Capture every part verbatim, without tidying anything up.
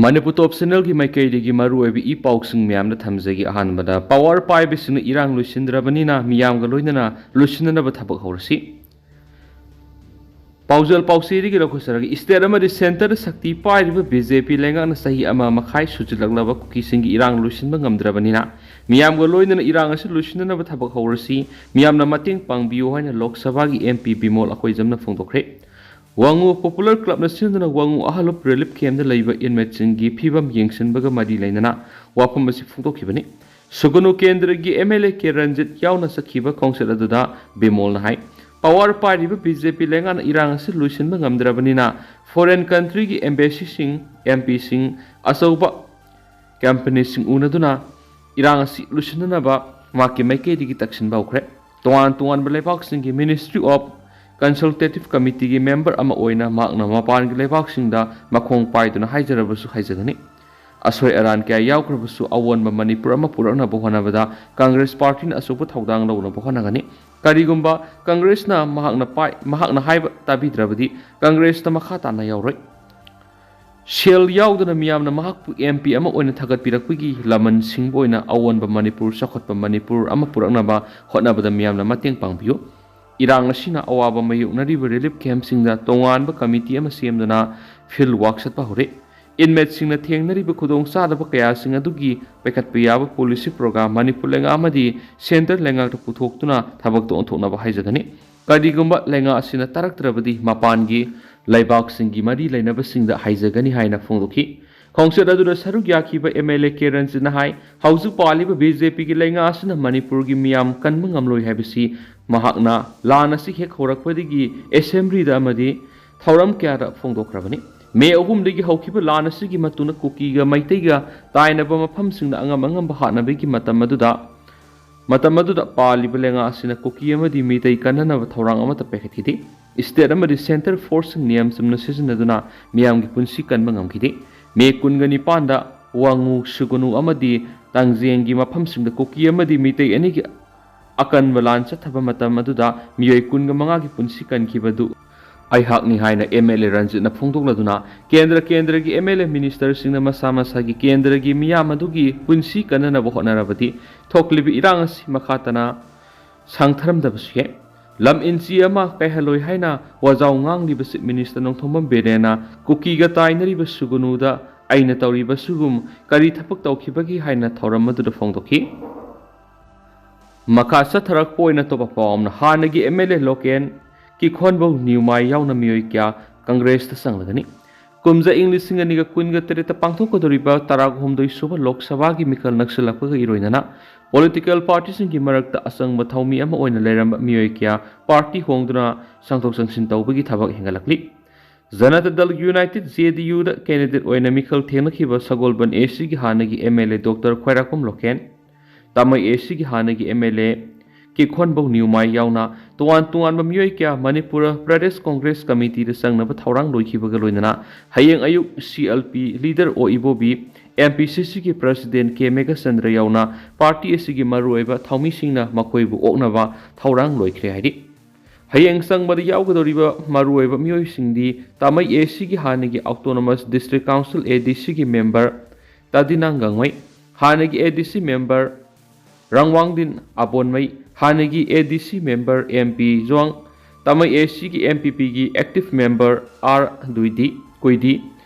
ꯃꯅꯤꯄꯨꯔ ꯇꯣꯞ ꯆꯦꯅꯦꯜꯒꯤ ꯃꯥꯏꯀꯩꯗꯒꯤ ꯃꯔꯨꯑꯣꯏꯕ ꯏ ꯄꯥꯎꯁꯤꯡ ꯃꯌꯥꯝꯗ ꯊꯝꯖꯒꯦ꯫ ꯑꯍꯥꯟꯕꯗ, ꯄꯋꯥꯔ ꯄꯥꯏꯕꯁꯤꯡꯅ ꯏꯔꯥꯡ ꯂꯣꯏꯁꯤꯟꯗ꯭ꯔꯕꯅꯤꯅ ꯃꯤꯌꯥꯝꯒ ꯂꯣꯏꯅꯅ ꯂꯣꯏꯁꯤꯟꯅꯅꯕ ꯊꯕꯛ ꯍꯧꯔꯁꯤ꯫ ꯄꯥꯎꯖꯦꯜ ꯄꯥꯎꯆꯦꯗꯒꯤ ꯂꯧꯈꯠꯆꯔꯒ, ꯏꯁꯇꯦꯠ ꯑꯃꯗꯤ ꯁꯦꯟꯇꯔꯗ ꯁꯛꯇꯤ ꯄꯥꯏꯔꯤꯕ ꯕꯤ ꯖꯦ ꯄꯤ ꯂꯩꯉꯥꯛꯅ ꯆꯍꯤ ꯑꯃ ꯃꯈꯥꯏ ꯁꯨꯖꯤꯜꯂꯛꯂꯕ ꯀꯨꯀꯤꯁꯤꯡꯒꯤ ꯏꯔꯥꯡ ꯂꯣꯏꯁꯤꯟꯕ ꯉꯝꯗ꯭ꯔꯕꯅꯤꯅ ꯃꯤꯌꯥꯝꯒ ꯂꯣꯏꯅꯅ ꯏꯔꯥꯡ ꯑꯁꯤ ꯂꯣꯏꯁꯤꯟꯅꯅꯕ ꯊꯕꯛ ꯍꯧꯔꯁꯤ, ꯃꯤꯌꯥꯝꯅ ꯃꯇꯦꯡ ꯄꯥꯡꯕꯤꯌꯨ ꯍꯥꯏꯅ ꯂꯣꯛ ꯁꯚꯥꯒꯤ ꯑꯦꯝ ꯄꯤ ꯕꯤꯃꯣꯜ ꯑꯀꯣꯏꯖꯝꯅ ꯐꯣꯡꯗꯣꯛꯈ꯭ꯔꯦ꯫ ꯋꯥꯉꯨ ꯄꯣꯄꯨꯂꯔ ꯀ꯭ꯂꯕꯅ ꯁꯤꯟꯗꯨꯅ ꯋꯥꯉꯨ ꯑꯍꯜ ꯑꯣꯐ ꯔꯤꯂꯤꯐ ꯀꯦꯝꯗ ꯂꯩꯕ ꯏꯟꯃꯦꯠꯁꯤꯡꯒꯤ ꯐꯤꯕꯝ ꯌꯦꯡꯁꯤꯟꯕꯒ ꯃꯔꯤ ꯂꯩꯅꯅ ꯋꯥꯐꯝ ꯑꯁꯤ ꯐꯣꯡꯗꯣꯛꯈꯤꯕꯅꯤ꯫ ꯁꯨꯒꯨꯅꯨ ꯀꯦꯟꯗ꯭ꯔꯒꯤ M L A K Ranjit ꯌꯥꯎꯅ ꯆꯠꯈꯤꯕ ꯈꯣꯡꯆꯠ ꯑꯗꯨꯗ ꯕꯤꯃꯣꯜꯅ ꯍꯥꯏ, ꯄꯋꯥꯔ ꯄꯥꯏꯔꯤꯕ ꯕꯤ ꯖꯦ ꯄꯤ ꯂꯩꯉꯥꯛꯅ ꯏꯔꯥꯡ ꯑꯁꯤ ꯂꯣꯏꯁꯤꯟꯕ ꯉꯝꯗ꯭ꯔꯕꯅꯤꯅ ꯐꯣꯔꯦꯟ ꯀꯟꯇ꯭ꯔꯤꯒꯤ ꯑꯦꯝꯕꯦꯁꯤꯁꯤꯡ, ꯑꯦꯝ ꯄꯤꯁꯤꯡ, ꯑꯆꯧꯕ ꯀꯝꯄꯅꯤꯁꯤꯡ ꯎꯅꯗꯨꯅ ꯏꯔꯥꯡ ꯑꯁꯤ ꯂꯣꯏꯁꯤꯟꯅꯅꯕ ꯃꯍꯥꯛꯀꯤ ꯃꯥꯏꯀꯩꯗꯒꯤ ꯇꯛꯁꯤꯟꯕ ꯍꯧꯈ꯭ꯔꯦ꯫ ꯇꯣꯉꯥꯟ ꯇꯣꯉꯥꯟꯕ ꯂꯩꯕꯥꯛꯁꯤꯡꯒꯤ ꯃꯤꯅꯤꯁꯇ꯭ꯔꯤ ꯑꯣꯐ ꯀꯟꯁꯜꯇꯦꯇꯤꯚ ꯀꯃꯤꯇꯤꯒꯤ ꯃꯦꯝꯕꯔ ꯑꯃ ꯑꯣꯏꯅ ꯃꯍꯥꯛꯅ ꯃꯄꯥꯟꯒꯤ ꯂꯩꯕꯥꯛꯁꯤꯡꯗ ꯃꯈꯣꯡ ꯄꯥꯏꯗꯨꯅ ꯍꯥꯏꯖꯔꯕꯁꯨ ꯍꯥꯏꯖꯒꯅꯤ꯫ ꯑꯁꯣꯏ ꯑꯔꯥꯟ ꯀꯌꯥ ꯌꯥꯎꯈ꯭ꯔꯕꯁꯨ ꯑꯑꯣꯟꯕ ꯃꯅꯤꯄꯨꯔ ꯑꯃ ꯄꯨꯔꯛꯅꯕ ꯍꯣꯠꯅꯕꯗ ꯀꯪꯒ꯭ꯔꯦꯁ ꯄꯥꯔꯇꯤꯅ ꯑꯆꯧꯕ ꯊꯧꯗꯥꯡ ꯂꯧꯅꯕ ꯍꯣꯠꯅꯒꯅꯤ꯫ ꯀꯔꯤꯒꯨꯝꯕ ꯀꯪꯒ꯭ꯔꯦꯁꯅ ꯃꯍꯥꯛꯅ ꯄꯥꯏ-, ꯃꯍꯥꯛꯅ ꯍꯥꯏꯕ ꯇꯥꯕꯤꯗ꯭ꯔꯕꯗꯤ ꯀꯪꯒ꯭ꯔꯦꯁꯇ ꯃꯈꯥ ꯇꯥꯅ ꯌꯥꯎꯔꯣꯏ꯫ ꯁꯦꯜ ꯌꯥꯎꯗꯅ ꯃꯤꯌꯥꯝꯅ ꯃꯍꯥꯛꯄꯨ ꯑꯦꯝ ꯄꯤ ꯑꯃ ꯑꯣꯏꯅ ꯊꯥꯒꯠꯄꯤꯔꯛꯄꯒꯤ ꯂꯃꯟ ꯁꯤꯡꯕ ꯑꯣꯏꯅ ꯑꯑꯣꯟꯕ ꯃꯅꯤꯄꯨꯔ, ꯆꯥꯎꯈꯠꯄ ꯃꯅꯤꯄꯨꯔ ꯑꯃ ꯄꯨꯔꯛꯅꯕ ꯍꯣꯠꯅꯕꯗ ꯃꯤꯌꯥꯝꯅ ꯃꯇꯦꯡ ꯄꯥꯡꯕꯤꯌꯨ꯫ ꯏꯔꯥꯡ ꯑꯁꯤꯅ ꯑꯋꯥꯕ ꯃꯥꯌꯣꯛꯅꯔꯤꯕ ꯔꯤꯂꯤꯐ ꯀꯦꯝꯞꯁꯤꯡꯗ ꯇꯣꯉꯥꯟꯕ ꯀꯃꯤꯇꯤ ꯑꯃ ꯁꯦꯝꯗꯨꯅ ꯐꯤꯜꯗ ꯋꯥꯔꯛ ꯆꯠꯄ ꯍꯧꯔꯦ꯫ ꯏꯟꯃꯦꯠꯁꯤꯡꯅ ꯊꯦꯡꯅꯔꯤꯕ ꯈꯨꯗꯣꯡꯆꯥꯗꯕ ꯀꯌꯥꯁꯤꯡ ꯑꯗꯨꯒꯤ ꯄꯥꯏꯈꯠꯄ ꯌꯥꯕ ꯄꯣꯂꯤꯁꯤ ꯄ꯭ꯔꯣꯒ꯭ꯔꯥꯝ ꯃꯅꯤꯄꯨꯔ ꯂꯩꯉꯥꯛ ꯑꯃꯗꯤ ꯁꯦꯟꯇꯔ ꯂꯩꯉꯥꯛꯇ ꯄꯨꯊꯣꯛꯇꯨꯅ ꯊꯕꯛꯇ ꯑꯣꯟꯊꯣꯛꯅꯕ ꯍꯥꯏꯖꯒꯅꯤ꯫ ꯀꯔꯤꯒꯨꯝꯕ ꯂꯩꯉꯥꯛ ꯑꯁꯤꯅ ꯇꯥꯔꯛꯇ꯭ꯔꯕꯗꯤ ꯃꯄꯥꯟꯒꯤ ꯂꯩꯕꯥꯛꯁꯤꯡꯒꯤ ꯃꯔꯤ ꯂꯩꯅꯕꯁꯤꯡꯗ ꯍꯥꯏꯖꯒꯅꯤ ꯍꯥꯏꯅ ꯐꯣꯡꯗꯣꯛꯈꯤ꯫ ꯈꯣꯡꯆꯠ ꯑꯗꯨꯗ ꯁꯔꯨꯛ ꯌꯥꯈꯤꯕ ꯑꯦꯝ ꯑꯦꯜ ꯑꯦ ꯀꯦ ꯔꯟꯖꯤꯠꯅ ꯍꯥꯏ, ꯍꯧꯖꯤꯛ ꯄꯥꯜꯂꯤꯕ ꯕꯤ ꯖꯦ ꯄꯤꯒꯤ ꯂꯩꯉꯥꯛ ꯑꯁꯤꯅ ꯃꯅꯤꯄꯨꯔꯒꯤ ꯃꯤꯌꯥꯝ ꯀꯟꯕ ꯉꯝꯂꯣꯏ ꯍꯥꯏꯕꯁꯤ ꯃꯍꯥꯛꯅ ꯂꯥꯟ ꯑꯁꯤ ꯍꯦꯛ ꯍꯧꯔꯛꯄꯗꯒꯤ ꯑꯦꯁꯦꯝꯕ꯭ꯂꯤꯗ ꯑꯃꯗꯤ ꯊꯧꯔꯝ ꯀꯌꯥꯗ ꯐꯣꯡꯗꯣꯛꯈ꯭ꯔꯕꯅꯤ꯫ ꯃꯦ ꯑꯍꯨꯝꯗꯒꯤ ꯍꯧꯈꯤꯕ ꯂꯥꯟ ꯑꯁꯤꯒꯤ ꯃꯇꯨꯡꯗ ꯀꯨꯀꯤꯒ ꯃꯩꯇꯩꯒ ꯇꯥꯏꯅꯕ ꯃꯐꯝꯁꯤꯡꯗ ꯑꯉꯝ ꯑꯉꯝꯕ ꯍꯥꯠꯅꯕꯒꯤ ꯃꯇꯝ ꯑꯗꯨꯗ, ꯃꯇꯝ ꯑꯗꯨꯗ ꯄꯥꯜꯂꯤꯕ ꯂꯩꯉꯥꯛ ꯑꯁꯤꯅ ꯀꯨꯀꯤ ꯑꯃꯗꯤ ꯃꯤꯇꯩ ꯀꯟꯅꯅꯕ ꯊꯧꯔꯥꯡ ꯑꯃꯠꯇ ꯄꯥꯏꯈꯠꯈꯤꯗꯦ꯫ ꯏꯁꯇꯦꯠ ꯑꯃꯗꯤ ꯁꯦꯟꯇꯔ ꯐꯣꯔꯁꯁꯤꯡ ꯅꯤꯌꯝ ꯆꯨꯝꯅ ꯁꯤꯖꯤꯟꯅꯗꯨꯅ ꯃꯤꯌꯥꯝꯒꯤ ꯄꯨꯟꯁꯤ ꯀꯟꯕ ꯉꯝꯈꯤꯗꯦ꯫ ꯃꯦ ꯀꯨꯟꯒ ꯅꯤꯄꯥꯟꯗ ꯋꯥꯉꯨ, ꯁꯨꯒꯅꯨ ꯑꯃꯗꯤ ꯇꯥꯡꯖꯦꯡꯒꯤ ꯃꯐꯝꯁꯤꯡꯗ ꯀꯨꯀꯤ ꯑꯃꯗꯤ ꯃꯤꯇꯩ ꯑꯅꯤꯒꯤ ꯑꯀꯟꯕ ꯂꯥꯟ ꯆꯠꯊꯕ ꯃꯇꯝ ꯑꯗꯨꯗ ꯃꯤꯑꯣꯏ ꯀꯨꯟꯒ ꯃꯉꯥꯒꯤ ꯄꯨꯟꯁꯤ ꯀꯟꯈꯤꯕꯗꯨ ꯑꯩꯍꯥꯛꯅꯤ ꯍꯥꯏꯅ ꯑꯦꯝ ꯑꯦꯜ ꯑꯦ ꯔꯟꯖꯤꯠꯅ ꯐꯣꯡꯗꯣꯛꯂꯗꯨꯅ ꯀꯦꯟꯗ꯭ꯔ ꯀꯦꯟꯗ꯭ꯔꯒꯤ ꯑꯦꯝ ꯑꯦꯜ ꯑꯦ ꯃꯤꯅꯤꯁꯇꯔꯁꯤꯡꯅ ꯃꯁꯥ ꯃꯁꯥꯒꯤ ꯀꯦꯟꯗ꯭ꯔꯒꯤ ꯃꯤꯌꯥꯝ ꯑꯗꯨꯒꯤ ꯄꯨꯟꯁꯤ ꯀꯟꯅꯅꯕ ꯍꯣꯠꯅꯔꯕꯗꯤ ꯊꯣꯛꯂꯤꯕ ꯏꯔꯥꯡ ꯑꯁꯤ ꯃꯈꯥ ꯇꯥꯅ ꯁꯥꯡꯊꯔꯝꯗꯕꯁꯨ ꯌꯥꯏ꯫ ꯂꯝ ꯏꯟꯆꯤ ꯑꯃ ꯀꯥꯏꯍꯜꯂꯣꯏ ꯍꯥꯏꯅ ꯋꯥꯖꯥꯎ ꯉꯥꯡꯂꯤꯕ ꯆꯤꯞ ꯃꯤꯅꯤꯁꯇꯔ ꯅꯣꯡꯊꯣꯝꯕꯝ ꯕꯤꯔꯦꯟꯅ ꯀꯨꯀꯤꯒ ꯇꯥꯏꯅꯔꯤꯕ ꯁꯨꯒꯅꯨꯗ ꯑꯩꯅ ꯇꯧꯔꯤꯕꯁꯤꯒꯨꯝ ꯀꯔꯤ ꯊꯕꯛ ꯇꯧꯈꯤꯕꯒꯦ ꯍꯥꯏꯅ ꯊꯧꯔꯝ ꯑꯗꯨꯗ ꯐꯣꯡꯗꯣꯛꯈꯤ꯫ ꯃꯈꯥ ꯆꯠꯊꯔꯛꯄ ꯑꯣꯏꯅ ꯑꯇꯣꯞꯄ ꯄꯥꯎ ꯑꯃꯅ ꯍꯥꯟꯅꯒꯤ ꯑꯦꯝ ꯑꯦꯜ ꯑꯦ ꯂꯣꯀꯦꯟ ꯀꯤꯈꯣꯟꯕꯧ ꯅ꯭ꯌꯨꯃꯥꯏ ꯌꯥꯎꯅ ꯃꯤꯑꯣꯏ ꯀꯌꯥ ꯀꯪꯒ꯭ꯔꯦꯁꯇ ꯆꯪꯂꯒꯅꯤ꯫ ꯀꯨꯝꯖꯥ ꯏꯪ ꯂꯤꯁꯤꯡ ꯑꯅꯤꯒ ꯀꯨꯟꯒ ꯇꯔꯦꯠꯇ ꯄꯥꯡꯊꯣꯛꯀꯗꯧꯔꯤꯕ ꯇꯔꯥꯍꯨꯝꯗꯣꯏ ꯁꯨꯕ ꯂꯣꯛ ꯁꯚꯥꯒꯤ ꯃꯤꯈꯜ ꯅꯛꯁꯤꯜꯂꯛꯄꯒ ꯏꯔꯣꯏꯅꯅ ꯄꯣꯂꯤꯇꯤꯀꯦꯜ ꯄꯥꯔꯇꯤꯁꯤꯡꯒꯤ ꯃꯔꯛꯇ ꯑꯆꯪꯕ ꯊꯧꯃꯤ ꯑꯃ ꯑꯣꯏꯅ ꯂꯩꯔꯝꯕ ꯃꯤꯑꯣꯏ ꯀꯌꯥ ꯄꯥꯔꯇꯤ ꯍꯣꯡꯗꯨꯅ ꯆꯪꯊꯣꯛ ꯆꯪꯁꯤꯟ ꯇꯧꯕꯒꯤ ꯊꯕꯛ ꯍꯦꯟꯒꯠꯂꯛꯂꯤ꯫ ꯖꯅꯇꯥ ꯗꯜ ꯌꯨꯅꯥꯏꯇꯦꯗ, ꯖꯦ ꯗꯤ ꯌꯨꯗ, ꯀꯦꯟꯗꯤꯗꯦꯠ ꯑꯣꯏꯅ ꯃꯤꯈꯜ ꯊꯦꯡꯅꯈꯤꯕ ꯁꯒꯣꯜꯕꯟ ꯑꯦ ꯁꯤꯒꯤ ꯍꯥꯟꯅꯒꯤ ꯑꯦꯝ ꯑꯦꯜ ꯑꯦ ꯗꯣꯛꯇꯔ ꯈ꯭ꯋꯥꯏꯔꯥꯛꯄꯝ ꯂꯣꯀꯦꯟ, ꯇꯥꯃꯩ ꯑꯦ ꯁꯤꯒꯤ ꯍꯥꯟꯅꯒꯤ ꯑꯦꯝ ꯑꯦꯜ ꯑꯦ ꯀꯤꯈꯣꯟꯕꯧ ꯅ꯭ꯌꯨꯃꯥꯏ ꯌꯥꯎꯅ ꯇꯣꯉꯥꯟ ꯇꯣꯉꯥꯟꯕ ꯃꯤꯑꯣꯏ ꯀꯌꯥ ꯃꯅꯤꯄꯨꯔ ꯄ꯭ꯔꯗꯦꯁ ꯀꯣꯡꯒ꯭ꯔꯦꯁ ꯀꯃꯤꯇꯤꯗ ꯆꯪꯅꯕ ꯊꯧꯔꯥꯡ ꯂꯣꯏꯈꯤꯕꯒ ꯂꯣꯏꯅꯅ ꯍꯌꯦꯡ ꯑꯌꯨꯛ ꯁꯤ ꯑꯦꯜ ꯄꯤ ꯂꯤꯗꯔ ꯑꯣ ꯏꯕꯣꯕꯤ, ꯑꯦꯝ ꯄꯤ ꯁꯤ ꯁꯤꯒꯤ ꯄ꯭ꯔꯁꯤꯗꯦꯟ ꯀꯦ ꯃꯦꯘꯆꯟꯗ꯭ꯔ ꯌꯥꯎꯅ ꯄꯥꯔꯇꯤ ꯑꯁꯤꯒꯤ ꯃꯔꯨꯑꯣꯏꯕ ꯊꯧꯃꯤꯁꯤꯡꯅ ꯃꯈꯣꯏꯕꯨ ꯑꯣꯛꯅꯕ ꯊꯧꯔꯥꯡ ꯂꯣꯏꯈ꯭ꯔꯦ ꯍꯥꯏꯔꯤ꯫ ꯍꯌꯦꯡ ꯆꯪꯕꯗ ꯌꯥꯎꯒꯗꯧꯔꯤꯕ ꯃꯔꯨꯑꯣꯏꯕ ꯃꯤꯑꯣꯏꯁꯤꯡꯗꯤ ꯇꯥꯃꯩ ꯑꯦ ꯁꯤꯒꯤ ꯍꯥꯟꯅꯒꯤ ꯑꯣꯇꯣꯅꯣꯃꯁ ꯗꯤꯁꯇ꯭ꯔꯤꯛ ꯀꯥꯎꯟꯁꯤꯜ, ꯑꯦ ꯗꯤ ꯁꯤꯒꯤ ꯃꯦꯝꯕꯔ ꯇꯥꯗꯤꯅꯥꯡ ꯒꯥꯡꯃꯩ, ꯍꯥꯟꯅꯒꯤ ꯑꯦ ꯗꯤ ꯁꯤ ꯃꯦꯝꯕꯔ ꯔꯥꯡꯋꯥꯡꯗꯤꯟ ꯑꯕꯣꯟꯃꯩ, ꯍꯥꯟꯅꯒꯤ ꯑꯦ ꯗꯤ ꯁꯤ ꯃꯦꯝꯕꯔ ꯑꯦꯝ ꯄꯤ ꯖꯣꯡ, ꯇꯥꯃꯩ ꯑꯦ ꯁꯤꯒꯤ ꯑꯦꯝ ꯄꯤ ꯄꯤꯒꯤ ꯑꯦꯛꯇꯤꯚ ꯃꯦꯝꯕꯔ ꯑꯥꯔ ꯗꯨꯏꯗꯤ ꯀꯨꯏꯗꯤ,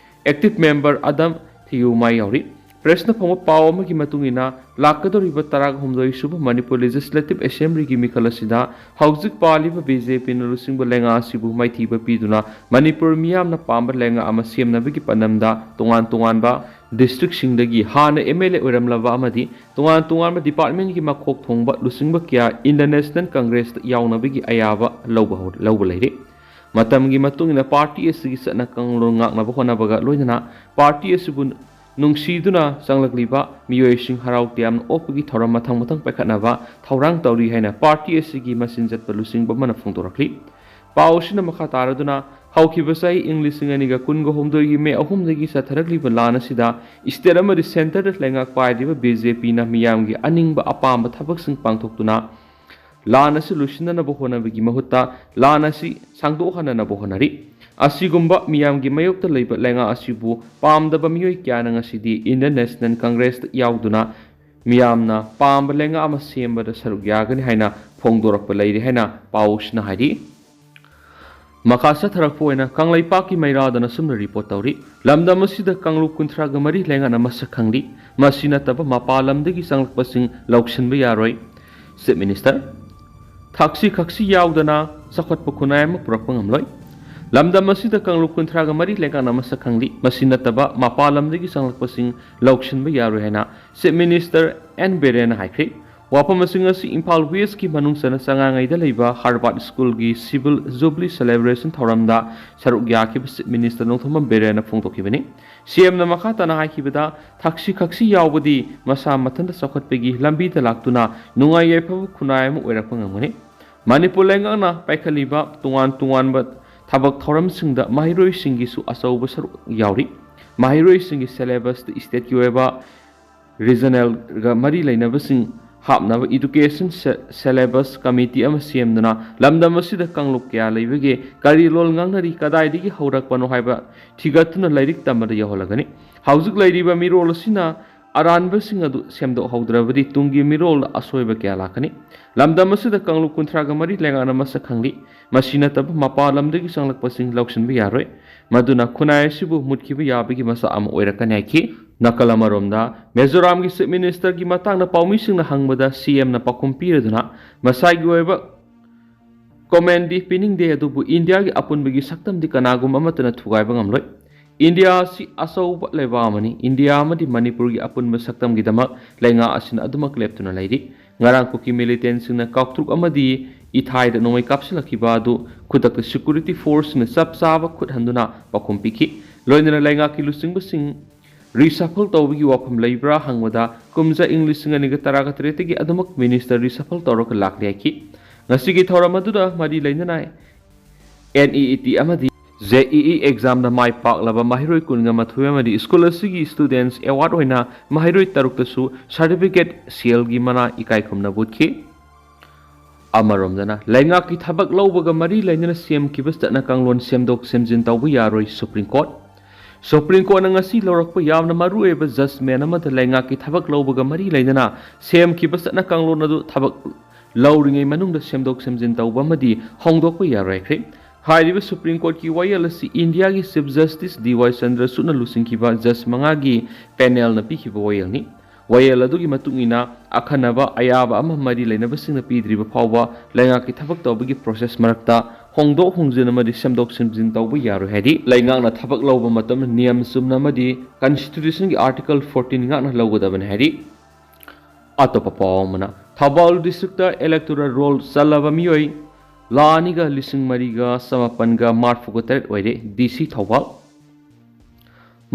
ꯑꯦꯛꯇꯤꯚ ꯃꯦꯝꯕꯔ ꯑꯗꯝ ꯊꯤꯌꯨꯃꯥꯏ ꯌꯥꯎꯔꯤ꯫ ꯄ꯭ꯔꯦꯁꯅ ꯐꯪꯕ ꯄꯥꯎ ꯑꯃꯒꯤ ꯃꯇꯨꯡ ꯏꯟꯅ, ꯂꯥꯛꯀꯗꯧꯔꯤꯕ ꯇꯔꯥꯍꯨꯝꯗꯣꯏ ꯁꯨꯕ ꯃꯅꯤꯄꯨꯔ ꯂꯦꯖꯤꯁꯂꯦꯇꯤꯚ ꯑꯦꯁꯦꯝꯕ꯭ꯂꯤꯒꯤ ꯃꯤꯈꯜ ꯑꯁꯤꯗ ꯍꯧꯖꯤꯛ ꯄꯥꯜꯂꯤꯕ ꯕꯤ ꯖꯦ ꯄꯤꯅ ꯂꯨꯆꯤꯡꯕ ꯂꯩꯉꯥꯛ ꯑꯁꯤꯕꯨ ꯃꯥꯏꯊꯤꯕ ꯄꯤꯗꯨꯅ ꯃꯅꯤꯄꯨꯔ ꯃꯤꯌꯥꯝꯅ ꯄꯥꯝꯕ ꯂꯩꯉꯥꯛ ꯑꯃ ꯁꯦꯝꯅꯕꯒꯤ ꯄꯥꯟꯗꯝꯗ ꯇꯣꯉꯥꯟ ꯇꯣꯉꯥꯟꯕ ꯗꯤꯁꯇ꯭ꯔꯤꯛꯁꯤꯡꯗꯒꯤ ꯍꯥꯟꯅ ꯑꯦꯝ ꯑꯦꯜ ꯑꯦ ꯑꯣꯏꯔꯝꯂꯕ ꯑꯃꯗꯤ ꯇꯣꯉꯥꯟ ꯇꯣꯉꯥꯟꯕ ꯗꯤꯄꯥꯔꯠꯃꯦꯟꯒꯤ ꯃꯀꯣꯛ ꯊꯣꯡꯕ ꯂꯨꯆꯤꯡꯕ ꯀꯌꯥ ꯏꯟꯗꯤꯌꯟ ꯅꯦꯁꯅꯦꯜ ꯀꯪꯒ꯭ꯔꯦꯁꯇ ꯌꯥꯎꯅꯕꯒꯤ ꯑꯌꯥꯕ ꯂꯧꯕ ꯍꯧ-, ꯂꯧꯕ ꯂꯩꯔꯤ꯫ ꯃꯇꯝꯒꯤ ꯃꯇꯨꯡ ꯏꯟꯅ ꯄꯥꯔꯇꯤ ꯑꯁꯤꯒꯤ ꯆꯠꯅ ꯀꯥꯡꯂꯣꯟ ꯉꯥꯛꯅꯕ ꯍꯣꯠꯅꯕꯒ ꯂꯣꯏꯅꯅ ꯄꯥꯔꯇꯤ ꯑꯁꯤꯕꯨ ꯅꯨꯡꯁꯤꯗꯨꯅ ꯆꯪꯂꯛꯂꯤꯕ ꯃꯤꯑꯣꯏꯁꯤꯡ ꯍꯔꯥꯎ ꯇꯌꯥꯝꯅ ꯑꯣꯛꯄꯒꯤ ꯊꯧꯔꯝ ꯃꯊꯪ ꯃꯊꯪ ꯄꯥꯏꯈꯠꯅꯕ ꯊꯧꯔꯥꯡ ꯇꯧꯔꯤ ꯍꯥꯏꯅ ꯄꯥꯔꯇꯤ ꯑꯁꯤꯒꯤ ꯃꯆꯤꯟ ꯆꯠꯄ ꯂꯨꯆꯤꯡꯕ ꯑꯃꯅ ꯐꯣꯡꯗꯣꯔꯛꯂꯤ꯫ ꯄꯥꯎ ꯑꯁꯤꯅ ꯃꯈꯥ ꯇꯥꯔꯗꯨꯅ, ꯍꯧꯈꯤꯕ ꯆꯍꯤ ꯏꯪ ꯂꯤꯁꯤꯡ ꯑꯅꯤꯒ ꯀꯨꯟꯒ ꯍꯨꯝꯗꯣꯏꯒꯤ ꯃꯦ ꯑꯍꯨꯝꯗꯒꯤ ꯆꯠꯊꯔꯛꯂꯤꯕ ꯂꯥꯟ ꯑꯁꯤꯗ ꯏꯁꯇꯦꯠ ꯑꯃꯗꯤ ꯁꯦꯟꯇꯔꯗ ꯂꯩꯉꯥꯛ ꯄꯥꯏꯔꯤꯕ ꯕꯤ ꯖꯦ ꯄꯤꯅ ꯃꯤꯌꯥꯝꯒꯤ ꯑꯅꯤꯡꯕ ꯑꯄꯥꯝꯕ ꯊꯕꯛꯁꯤꯡ ꯄꯥꯡꯊꯣꯛꯇꯨꯅ ꯂꯥꯟ ꯑꯁꯤ ꯂꯣꯏꯁꯤꯟꯅꯅꯕ ꯍꯣꯠꯅꯕꯒꯤ ꯃꯍꯨꯠꯇ ꯂꯥꯟ ꯑꯁꯤ ꯁꯥꯡꯗꯣꯛꯍꯟꯅꯅꯕ ꯍꯣꯠꯅꯔꯤ꯫ ꯑꯁꯤꯒꯨꯝꯕ ꯃꯤꯌꯥꯝꯒꯤ ꯃꯥꯌꯣꯛꯇ ꯂꯩꯕ ꯂꯩꯉꯥꯛ ꯑꯁꯤꯕꯨ ꯄꯥꯝꯗꯕ ꯃꯤꯑꯣꯏ ꯀꯌꯥꯅ ꯉꯁꯤꯗꯤ Indian National Congress ꯇ ꯌꯥꯎꯗꯨꯅ ꯃꯤꯌꯥꯝꯅ ꯄꯥꯝꯕ ꯂꯩꯉꯥꯛ ꯑꯃ ꯁꯦꯝꯕꯗ ꯁꯔꯨꯛ ꯌꯥꯒꯅꯤ ꯍꯥꯏꯅ ꯐꯣꯡꯗꯣꯔꯛꯄ ꯂꯩꯔꯤ ꯍꯥꯏꯅ ꯄꯥꯎꯁꯤꯅ ꯍꯥꯏꯔꯤ꯫ ꯃꯈꯥ ꯆꯠꯊꯔꯛꯄ ꯑꯣꯏꯅ ꯀꯪꯂꯩꯄꯥꯛꯀꯤ ꯃꯩꯔꯥꯗꯅ ꯁꯨꯝꯅ ꯔꯤꯄꯣꯔꯠ ꯇꯧꯔꯤ꯫ ꯂꯝꯗꯝ ꯑꯁꯤꯗ ꯀꯥꯡꯂꯨꯞ ꯀꯨꯟꯊ꯭ꯔꯥꯒ ꯃꯔꯤ ꯂꯩꯉꯥꯛꯅ ꯃꯁꯛ ꯈꯪꯂꯤ꯫ ꯃꯁꯤ ꯅꯠꯇꯕ ꯃꯄꯥꯟ ꯂꯝꯗꯒꯤ ꯆꯪꯂꯛꯄꯁꯤꯡ ꯂꯧꯁꯤꯟꯕ ꯌꯥꯔꯣꯏ꯫ ꯆꯤꯐ ꯃꯤꯅꯤꯁꯇꯔ, ꯊꯛꯁꯤ ꯈꯛꯁꯤ ꯌꯥꯎꯗꯅ ꯆꯥꯎꯈꯠꯄ ꯈꯨꯟꯅꯥꯏ ꯑꯃ ꯄꯨꯔꯛꯄ ꯉꯝꯂꯣꯏ꯫ ꯂꯝꯗꯝ ꯑꯁꯤꯗ ꯀꯥꯡꯂꯨꯞ ꯀꯨꯟꯊ꯭ꯔꯥꯒ ꯃꯔꯤ ꯂꯩꯉꯥꯛꯅ ꯃꯁꯛ ꯈꯪꯂꯤ꯫ ꯃꯁꯤ ꯅꯠꯇꯕ ꯃꯄꯥꯟ ꯂꯝꯗꯒꯤ ꯆꯪꯂꯛꯄꯁꯤꯡ ꯂꯧꯁꯤꯟꯕ ꯌꯥꯔꯣꯏ ꯍꯥꯏꯅ ꯆꯤꯐ ꯃꯤꯅꯤꯁꯇꯔ ꯑꯦꯟ ꯕꯤꯔꯦꯟꯅ ꯍꯥꯏꯈ꯭ꯔꯤ꯫ ꯋꯥꯐꯝ ꯑꯁꯤꯡ ꯑꯁꯤ ꯏꯝꯐꯥꯜ ꯋꯦꯁꯀꯤ ꯃꯅꯨꯡ ꯆꯟꯅ ꯆꯉꯥꯉꯩꯗ ꯂꯩꯕ ꯍꯥꯔꯕꯥꯔꯠ ꯁ꯭ꯀꯨꯜꯒꯤ ꯁꯤꯚꯤꯜ ꯖꯨꯕꯂꯤ ꯁꯦꯂꯦꯕ꯭ꯔꯦꯁꯟ ꯊꯧꯔꯝꯗ ꯁꯔꯨꯛ ꯌꯥꯈꯤꯕ ꯆꯤꯐ ꯃꯤꯅꯤꯁꯇꯔ ꯅꯣꯡꯊꯣꯝꯕꯝ ꯕꯤꯔꯦꯟꯅ ꯐꯣꯡꯗꯣꯛꯈꯤꯕꯅꯤ꯫ ꯁꯤ ꯑꯦꯝꯅ ꯃꯈꯥ ꯇꯥꯅ ꯍꯥꯏꯈꯤꯕꯗ, ꯊꯛꯁꯤ ꯈꯛꯁꯤ ꯌꯥꯎꯕꯗꯤ ꯃꯁꯥ ꯃꯊꯟꯇ ꯆꯥꯎꯈꯠꯄꯒꯤ ꯂꯝꯕꯤꯗ ꯂꯥꯛꯇꯨꯅ ꯅꯨꯡꯉꯥꯏ ꯌꯥꯏꯐꯕ ꯈꯨꯟꯅꯥꯏ ꯑꯃ ꯑꯣꯏꯔꯛꯄ ꯉꯝꯒꯅꯤ꯫ ꯃꯅꯤꯄꯨꯔ ꯂꯩꯉꯥꯛꯅ ꯄꯥꯏꯈꯠꯂꯤꯕ ꯇꯣꯉꯥꯟ ꯇꯣꯉꯥꯟꯕ ꯊꯕꯛ ꯊꯧꯔꯝꯁꯤꯡꯗ ꯃꯍꯩꯔꯣꯏꯁꯤꯡꯒꯤꯁꯨ ꯑꯆꯧꯕ ꯁꯔꯨꯛ ꯌꯥꯎꯔꯤ꯫ ꯃꯍꯩꯔꯣꯏꯁꯤꯡꯒꯤ ꯁꯦꯂꯦꯕꯁꯇ ꯁ꯭ꯇꯦꯠꯀꯤ ꯑꯣꯏꯕ ꯔꯤꯖꯅꯦꯜꯒ ꯃꯔꯤ ꯂꯩꯅꯕꯁꯤꯡ ꯍꯥꯞꯅꯕ ꯏꯗꯨꯀꯦꯁꯟ ꯁꯦ-, ꯁꯦꯂꯦꯕꯁ ꯀꯃꯤꯇꯤ ꯑꯃ ꯁꯦꯝꯗꯨꯅ ꯂꯝꯗꯝ ꯑꯁꯤꯗ ꯀꯥꯡꯂꯨꯞ ꯀꯌꯥ ꯂꯩꯕꯒꯦ, ꯀꯔꯤ ꯂꯣꯜ ꯉꯥꯡꯅꯔꯤ, ꯀꯗꯥꯏꯗꯒꯤ ꯍꯧꯔꯛꯄꯅꯣ ꯍꯥꯏꯕ ꯊꯤꯒꯠꯇꯨꯅ ꯂꯥꯏꯔꯤꯛ ꯇꯝꯕꯗ ꯌꯧꯍꯜꯂꯒꯅꯤ꯫ ꯍꯧꯖꯤꯛ ꯂꯩꯔꯤꯕ ꯃꯤꯔꯣꯜ ꯑꯁꯤꯅ ꯑꯔꯥꯟꯕꯁꯤꯡ ꯑꯗꯨ ꯁꯦꯝꯗꯣꯛꯍꯧꯗ꯭ꯔꯕꯗꯤ ꯇꯨꯡꯒꯤ ꯃꯤꯔꯣꯜꯗ ꯑꯁꯣꯏꯕ ꯀꯌꯥ ꯂꯥꯛꯀꯅꯤ꯫ ꯂꯝꯗꯝ ꯑꯁꯤꯗ ꯀꯥꯡꯂꯨꯞ ꯀꯨꯟꯊ꯭ꯔꯥꯒ ꯃꯔꯤ ꯂꯩꯉꯥꯛꯅ ꯃꯁꯛ ꯈꯪꯂꯤ꯫ ꯃꯁꯤ ꯅꯠꯇꯕ ꯃꯄꯥꯟ ꯂꯝꯗꯒꯤ ꯆꯪꯂꯛꯄꯁꯤꯡ ꯂꯧꯁꯤꯟꯕ ꯌꯥꯔꯣꯏ꯫ ꯃꯗꯨꯅ ꯈꯨꯟꯅꯥꯏ ꯑꯁꯤꯕꯨ ꯃꯨꯠꯈꯤꯕ ꯌꯥꯕꯒꯤ ꯃꯆꯥꯛ ꯑꯃ ꯑꯣꯏꯔꯛꯀꯅꯤ ꯍꯥꯏꯈꯤ꯫ ꯅꯥꯀꯜ ꯑꯃꯔꯣꯝꯗ, ꯃꯤꯖꯣꯔꯥꯝꯒꯤ ꯆꯤꯐ ꯃꯤꯅꯤꯁꯇꯔꯒꯤ ꯃꯇꯥꯡꯗ ꯄꯥꯎꯃꯤꯁꯤꯡꯅ ꯍꯪꯕꯗ ꯁꯤ ꯑꯦꯝꯅ ꯄꯥꯎꯈꯨꯝ ꯄꯤꯔꯗꯨꯅ ꯃꯁꯥꯒꯤ ꯑꯣꯏꯕ ꯀꯣꯃꯦꯟꯗꯤ ꯄꯤꯅꯤꯡꯗꯦ, ꯑꯗꯨꯕꯨ ꯏꯟꯗꯤꯌꯥꯒꯤ ꯑꯄꯨꯟꯕꯒꯤ ꯁꯛꯇꯝꯗꯤ ꯀꯅꯥꯒꯨꯝꯕ ꯑꯃꯠꯇꯅ ꯊꯨꯒꯥꯏꯕ ꯉꯝꯂꯣꯏ꯫ ꯏꯟꯗꯤꯌꯥ ꯑꯁꯤ ꯑꯆꯧꯕ ꯂꯩꯕꯥꯛ ꯑꯃꯅꯤ꯫ ꯏꯟꯗꯤꯌꯥ ꯑꯃꯗꯤ ꯃꯅꯤꯄꯨꯔꯒꯤ ꯑꯄꯨꯟꯕ ꯁꯛꯇꯝꯒꯤꯗꯃꯛ ꯂꯩꯉꯥꯛ ꯑꯁꯤꯅ ꯑꯗꯨꯃꯛ ꯂꯦꯞꯇꯨꯅ ꯂꯩꯔꯤ꯫ ꯉꯔꯥꯡ ꯀꯨꯀꯤ ꯃꯤꯂꯤꯇꯦꯟꯁꯤꯡꯅ ꯀꯥꯎꯇ꯭ꯔꯨꯛ ꯑꯃꯗꯤ ꯏꯊꯥꯏꯗ ꯅꯣꯡꯃꯩ ꯀꯥꯞꯁꯤꯜꯂꯛꯈꯤꯕ ꯑꯗꯨ ꯈꯨꯗꯛꯇ ꯁꯦꯀ꯭ꯌꯨꯔꯤꯇꯤ ꯐꯣꯔꯁꯁꯤꯡꯅ ꯆꯞ ꯆꯥꯕ ꯈꯨꯠ ꯍꯟꯗꯨꯅ ꯄꯥꯎꯈꯨꯝ ꯄꯤꯈꯤ꯫ ꯂꯣꯏꯅꯅ ꯂꯩꯉꯥꯛꯀꯤ ꯂꯨꯆꯤꯡꯕꯁꯤꯡ ꯔꯤꯁꯐꯜ ꯇꯧꯕꯒꯤ ꯋꯥꯐꯝ ꯂꯩꯕ꯭ꯔꯥ ꯍꯪꯕꯗ, ꯀꯨꯝꯖꯥ ꯏꯪ ꯂꯤꯁꯤꯡ ꯑꯅꯤꯒ ꯇꯔꯥꯒ ꯇꯔꯦꯠꯇꯒꯤ ꯑꯗꯨꯃꯛ ꯃꯤꯅꯤꯁꯇꯔ ꯔꯤꯁꯐꯜ ꯇꯧꯔꯒ ꯂꯥꯛꯂꯤ ꯍꯥꯏꯈꯤ꯫ ꯉꯁꯤꯒꯤ ꯊꯧꯔꯝ ꯑꯗꯨꯗ ꯃꯔꯤ ꯂꯩꯅꯅ ꯑꯦꯟ ꯏ ꯏ ꯇꯤ ꯑꯃꯗꯤ ꯖꯦ ꯏ ꯏ ꯑꯦꯛꯖꯥꯝꯗ ꯃꯥꯏ ꯄꯥꯛꯂꯕ ꯃꯍꯩꯔꯣꯏ ꯀꯨꯟꯒ ꯃꯥꯊꯣꯏ ꯑꯃꯗꯤ ꯁ꯭ꯀꯨꯜ ꯑꯁꯤꯒꯤ ꯁ꯭ꯇꯨꯗꯦꯟꯠꯁ ꯑꯦꯋꯥꯔꯗ ꯑꯣꯏꯅ ꯃꯍꯩꯔꯣꯏ ꯇꯔꯨꯛꯇꯁꯨ ꯁꯥꯔꯇꯤꯐꯤꯀꯦꯠ ꯁꯦꯜꯒꯤ ꯃꯅꯥ ꯏꯀꯥꯏ ꯈꯨꯝꯅꯕ ꯎꯠꯈꯤ꯫ ꯑꯃꯔꯣꯝꯗꯅ, ꯂꯩꯉꯥꯛꯀꯤ ꯊꯕꯛ ꯂꯧꯕꯒ ꯃꯔꯤ ꯂꯩꯅꯅ ꯁꯦꯝꯈꯤꯕ ꯆꯠꯅ ꯀꯥꯡꯂꯣꯟ ꯁꯦꯝꯗꯣꯛ ꯁꯦꯝꯖꯤꯟ ꯇꯧꯕ ꯌꯥꯔꯣꯏ꯫ ꯁꯨꯄ꯭ꯔꯤꯝ ꯀꯣꯔꯠ ꯁꯨꯄ꯭ꯔꯤꯝ ꯀꯣꯔꯠꯅ ꯉꯁꯤ ꯂꯧꯔꯛꯄ ꯌꯥꯝꯅ ꯃꯔꯨꯑꯣꯏꯕ ꯖꯖꯃꯦꯟ ꯑꯃꯗ ꯂꯩꯉꯥꯛꯀꯤ ꯊꯕꯛ ꯂꯧꯕꯒ ꯃꯔꯤ ꯂꯩꯅꯅ ꯁꯦꯝꯈꯤꯕ ꯆꯠꯅ ꯀꯥꯡꯂꯣꯟ ꯑꯗꯨ ꯊꯕꯛ ꯂꯧꯔꯤꯉꯩ ꯃꯅꯨꯡꯗ ꯁꯦꯝꯗꯣꯛ ꯁꯦꯝꯖꯤꯟ ꯇꯧꯕ ꯑꯃꯗꯤ ꯍꯣꯡꯗꯣꯛꯄ ꯌꯥꯔꯣꯏ ꯍꯥꯏꯈ꯭ꯔꯦ꯫ ꯍꯥꯏꯔꯤꯕ ꯁꯨꯄ꯭ꯔꯤꯝ ꯀꯣꯔꯠꯀꯤ ꯋꯥꯌꯦꯜ ꯑꯁꯤ ꯏꯟꯗꯤꯌꯥꯒꯤ ꯆꯤꯐ ꯖꯁꯇꯤꯁ ꯗꯤ ꯋꯥꯏ ꯆꯟꯗ꯭ꯔꯆꯨꯗꯅ ꯂꯨꯆꯤꯡꯈꯤꯕ ꯖꯁ ꯃꯉꯥꯒꯤ ꯄꯦꯅꯦꯜꯅ ꯄꯤꯈꯤꯕ ꯋꯥꯌꯦꯜꯅꯤ꯫ ꯋꯥꯌꯦꯜ ꯑꯗꯨꯒꯤ ꯃꯇꯨꯡ ꯏꯟꯅ, ꯑꯈꯟꯅꯕ ꯑꯌꯥꯕ ꯑꯃ ꯃꯔꯤ ꯂꯩꯅꯕꯁꯤꯡꯅ ꯄꯤꯗ꯭ꯔꯤꯕ ꯐꯥꯎꯕ ꯂꯩꯉꯥꯛꯀꯤ ꯊꯕꯛ ꯇꯧꯕꯒꯤ ꯄ꯭ꯔꯣꯁꯦꯁ ꯃꯔꯛꯇ ꯍꯣꯡꯗꯣꯛ ꯍꯣꯡꯖꯤꯟ ꯑꯃꯗꯤ ꯁꯦꯝꯗꯣꯛ ꯁꯦꯝꯖꯤꯟ ꯇꯧꯕ ꯌꯥꯔꯣꯏ ꯍꯥꯏꯗꯤ, ꯂꯩꯉꯥꯛꯅ ꯊꯕꯛ ꯂꯧꯕ ꯃꯇꯝꯗ ꯅꯤꯌꯝ ꯆꯨꯝꯅ ꯑꯃꯗꯤ ꯀꯟꯁꯇꯤꯇ꯭ꯌꯨꯁꯟꯒꯤ ꯑꯥꯔꯇꯤꯀꯜ ꯐꯣꯔꯇꯤꯟ ꯉꯥꯛꯅ ꯂꯧꯒꯗꯕꯅꯤ ꯍꯥꯏꯗꯤ꯫ ꯑꯇꯣꯞꯄ ꯄꯥꯎ ꯑꯃꯅ, ꯊꯧꯕꯥꯜ ꯗꯤꯁꯇ꯭ꯔꯤꯛꯇ ꯏꯂꯦꯛꯇꯣꯔꯦꯜ ꯔꯣꯜ ꯆꯜꯂꯕ ꯃꯤꯑꯣꯏ ꯂꯥꯈ ꯑꯅꯤꯒ ꯂꯤꯁꯤꯡ ꯃꯔꯤꯒ ꯆꯃꯥꯄꯟꯒ ꯃꯔꯤꯐꯨꯒ ꯇꯔꯦꯠ ꯑꯣꯏꯔꯦ꯫ ꯗꯤ ꯁꯤ ꯊꯧꯕꯥꯜ꯫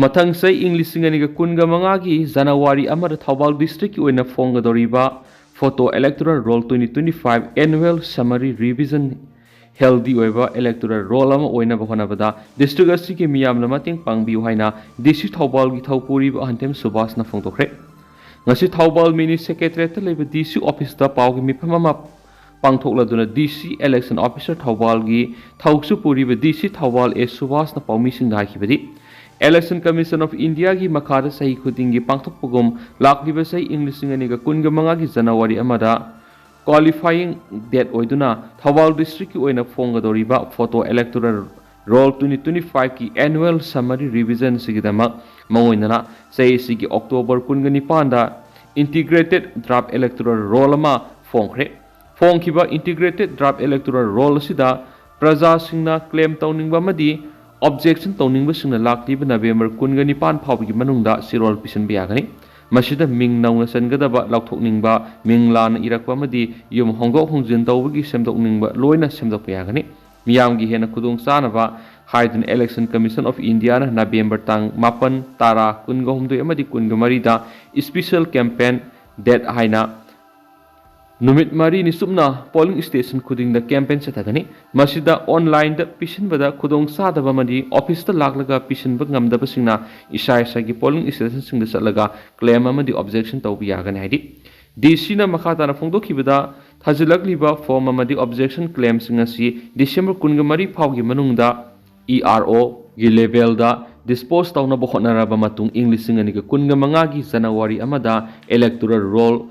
ꯃꯊꯪ ꯆꯍꯤ ꯏꯪ ꯂꯤꯁꯤꯡ ꯑꯅꯤꯒ ꯀꯨꯟꯒ ꯃꯉꯥꯒꯤ ꯖꯅꯋꯥꯔꯤ ꯑꯃꯗ ꯊꯧꯕꯥꯜ ꯗꯤꯁꯇ꯭ꯔꯤꯛꯀꯤ ꯑꯣꯏꯅ ꯐꯣꯡꯒꯗꯧꯔꯤꯕ Photo Electoral Roll twenty twenty five Annual Summary Revision healthy ꯑꯣꯏꯕ ꯏꯂꯦꯛꯇꯣꯔꯦꯜ ꯔꯣꯜ ꯑꯃ ꯑꯣꯏꯅꯕ ꯍꯣꯠꯅꯕꯗ ꯗꯤꯁꯇ꯭ꯔꯤꯛ ꯑꯁꯤꯒꯤ ꯃꯤꯌꯥꯝꯅ ꯃꯇꯦꯡ ꯄꯥꯡꯕꯤꯌꯨ ꯍꯥꯏꯅ ꯗꯤ ꯁꯤ ꯊꯧꯕꯥꯜꯒꯤ ꯊꯧꯄꯨꯔꯤꯕ ꯑꯍꯟꯊꯦꯝ ꯁꯨꯕꯥꯁꯅ ꯐꯣꯡꯗꯣꯛꯈ꯭ꯔꯦ꯫ ꯉꯁꯤ ꯊꯧꯕꯥꯜ ꯃꯤꯅꯤ ꯁꯦꯀ꯭ꯔꯦꯇꯔꯤꯌꯦꯠꯇ ꯂꯩꯕ ꯗꯤ ꯁꯤ ꯑꯣꯐꯤꯁꯇ ꯄꯥꯎꯒꯤ ꯃꯤꯐꯝ ꯑꯃ ꯄꯥꯡꯊꯣꯛꯂꯗꯨꯅ ꯗꯤ ꯁꯤ ꯏꯂꯦꯛꯁꯟ ꯑꯣꯐꯤꯁꯔ ꯊꯧꯕꯥꯜꯒꯤ ꯊꯧꯁꯨ ꯄꯨꯔꯤꯕ ꯗꯤ ꯁꯤ ꯊꯧꯕꯥꯜ ꯑꯦ ꯁꯨꯕꯥꯁꯅ ꯄꯥꯎꯃꯤꯁꯤꯡꯗ ꯍꯥꯏꯈꯤꯕꯗꯤ, ꯏꯂꯦꯛꯁꯟ ꯀꯃꯤꯁꯟ ꯑꯣꯐ ꯏꯟꯗꯤꯌꯥꯒꯤ ꯃꯈꯥꯗ ꯆꯍꯤ ꯈꯨꯗꯤꯡꯒꯤ ꯄꯥꯡꯊꯣꯛꯄꯒꯨꯝ ꯂꯥꯛꯂꯤꯕ ꯆꯍꯤ ꯏꯪ ꯂꯤꯁꯤꯡ ꯑꯅꯤꯒ ꯀꯨꯟꯒ ꯃꯉꯥꯒꯤ ꯖꯅꯋꯥꯔꯤ ꯑꯃꯗ ꯀ꯭ꯋꯥꯂꯤꯐꯥꯏꯌꯤꯡ ꯗꯦꯠ ꯑꯣꯏꯗꯨꯅ ꯊꯧꯕꯥꯜ ꯗꯤꯁꯇ꯭ꯔꯤꯛꯀꯤ ꯑꯣꯏꯅ ꯐꯣꯡꯒꯗꯧꯔꯤꯕ Photo Electoral Roll twenty twenty five ꯀꯤ Annual Summary Revision ꯑꯁꯤꯒꯤꯗꯃꯛ ꯃꯥꯡꯑꯣꯏꯅꯅ ꯆꯍꯤ ꯑꯁꯤꯒꯤ ꯑꯣꯛꯇꯣꯕꯔ ꯀꯨꯟꯒ ꯅꯤꯄꯥꯟꯗ Integrated Draft Electoral Roll ꯑꯃ ꯐꯣꯡꯈ꯭ꯔꯦ꯫ ꯐꯣꯡꯈꯤꯕ Integrated Draft Electoral Roll ꯑꯁꯤꯗ ꯄ꯭ꯔꯖꯥꯁꯤꯡꯅ ꯀ꯭ꯂꯦꯝ ꯇꯧꯅꯤꯡꯕ ꯑꯃꯗꯤ ꯑꯣꯕꯖꯦꯛꯁꯟ ꯇꯧꯅꯤꯡꯕꯁꯤꯡꯅ ꯂꯥꯛꯂꯤꯕ ꯅꯕꯦꯝꯕꯔ ꯀꯨꯟꯒ ꯅꯤꯄꯥꯟ ꯐꯥꯎꯕꯒꯤ ꯃꯅꯨꯡꯗ ꯆꯦꯔꯣꯜ ꯄꯤꯁꯤꯟꯕ ꯌꯥꯒꯅꯤ꯫ ꯃꯁꯤꯗ ꯃꯤꯡ ꯅꯧꯅ ꯆꯟꯒꯗꯕ, ꯂꯧꯊꯣꯛꯅꯤꯡꯕ, ꯃꯤꯡ ꯂꯥꯟꯅ ꯏꯔꯛꯄ ꯑꯃꯗꯤ ꯌꯨꯝ ꯍꯣꯡꯗꯣꯛ ꯍꯣꯡꯖꯤꯟ ꯇꯧꯕꯒꯤ ꯁꯦꯝꯗꯣꯛꯅꯤꯡꯕ ꯂꯣꯏꯅ ꯁꯦꯝꯗꯣꯛꯄ ꯌꯥꯒꯅꯤ꯫ ꯃꯤꯌꯥꯝꯒꯤ ꯍꯦꯟꯅ ꯈꯨꯗꯣꯡ ꯆꯥꯅꯕ ꯍꯥꯏꯗꯨꯅ election commission of Indian November ꯇꯥꯡ ꯃꯥꯄꯟ, ꯇꯔꯥ, ꯀꯨꯟꯒ ꯍꯨꯝꯗꯣꯏ ꯑꯃꯗꯤ ꯀꯨꯟꯒ ꯃꯔꯤꯗ special campaign date ꯍꯥꯏꯅ ꯅꯨꯃꯤꯠ ꯃꯔꯤꯅꯤ ꯆꯨꯞꯅ ꯄꯣꯂꯤꯡ ꯁ꯭ꯇꯦꯁꯟ ꯈꯨꯗꯤꯡꯗ ꯀꯦꯝꯄꯦꯟ ꯆꯠꯊꯒꯅꯤ꯫ ꯃꯁꯤꯗ ꯑꯣꯟꯂꯥꯏꯟꯗ ꯄꯤꯁꯤꯟꯕꯗ ꯈꯨꯗꯣꯡ ꯆꯥꯗꯕ ꯑꯃꯗꯤ ꯑꯣꯐꯤꯁꯇ ꯂꯥꯛꯂꯒ ꯄꯤꯁꯤꯟꯕ ꯉꯝꯗꯕꯁꯤꯡꯅ ꯏꯁꯥ ꯏꯁꯥꯒꯤ ꯄꯣꯂꯤꯡ ꯁ꯭ꯇꯦꯁꯟꯁꯤꯡꯗ ꯆꯠꯂꯒ ꯀ꯭ꯂꯦꯝ ꯑꯃꯗꯤ ꯑꯣꯕꯖꯦꯛꯁꯟ ꯇꯧꯕ ꯌꯥꯒꯅꯤ ꯍꯥꯏꯗꯤ, ꯗꯤ ꯁꯤꯅ ꯃꯈꯥ ꯇꯥꯅ ꯐꯣꯡꯗꯣꯛꯈꯤꯕꯗ, ꯊꯥꯖꯤꯜꯂꯛꯂꯤꯕ form ꯑꯃꯗꯤ objection claimꯁꯤꯡ ꯑꯁꯤ December ꯀꯨꯟꯒ ꯃꯔꯤ ꯐꯥꯎꯒꯤ ꯃꯅꯨꯡꯗ E R Oꯒꯤ levelꯗ dispose ꯇꯧꯅꯕ ꯍꯣꯠꯅꯔꯕ ꯃꯇꯨꯡ, ꯏꯪ ꯂꯤꯁꯤꯡ ꯑꯅꯤꯒ ꯀꯨꯟꯒ ꯃꯉꯥꯒꯤ January ꯑꯃꯗ electoral roll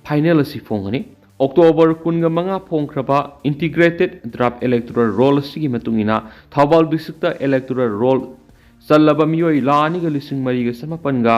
final ꯑꯁꯤ ꯐꯣꯡꯒꯅꯤ꯫ October ꯀꯨꯟꯒ ꯃꯉꯥ ꯐꯣꯡꯈ꯭ꯔꯕ integrated draft electoral roll ꯑꯁꯤꯒꯤ ꯃꯇꯨꯡ ꯏꯟꯅ, ꯊꯧꯕꯥꯜ districtꯇ electoral roll ꯆꯜꯂꯕ ꯃꯤꯑꯣꯏ ꯂꯥꯈ ꯑꯅꯤꯒ ꯂꯤꯁꯤꯡ ꯃꯔꯤꯒ ꯆꯃꯥꯄꯟꯒ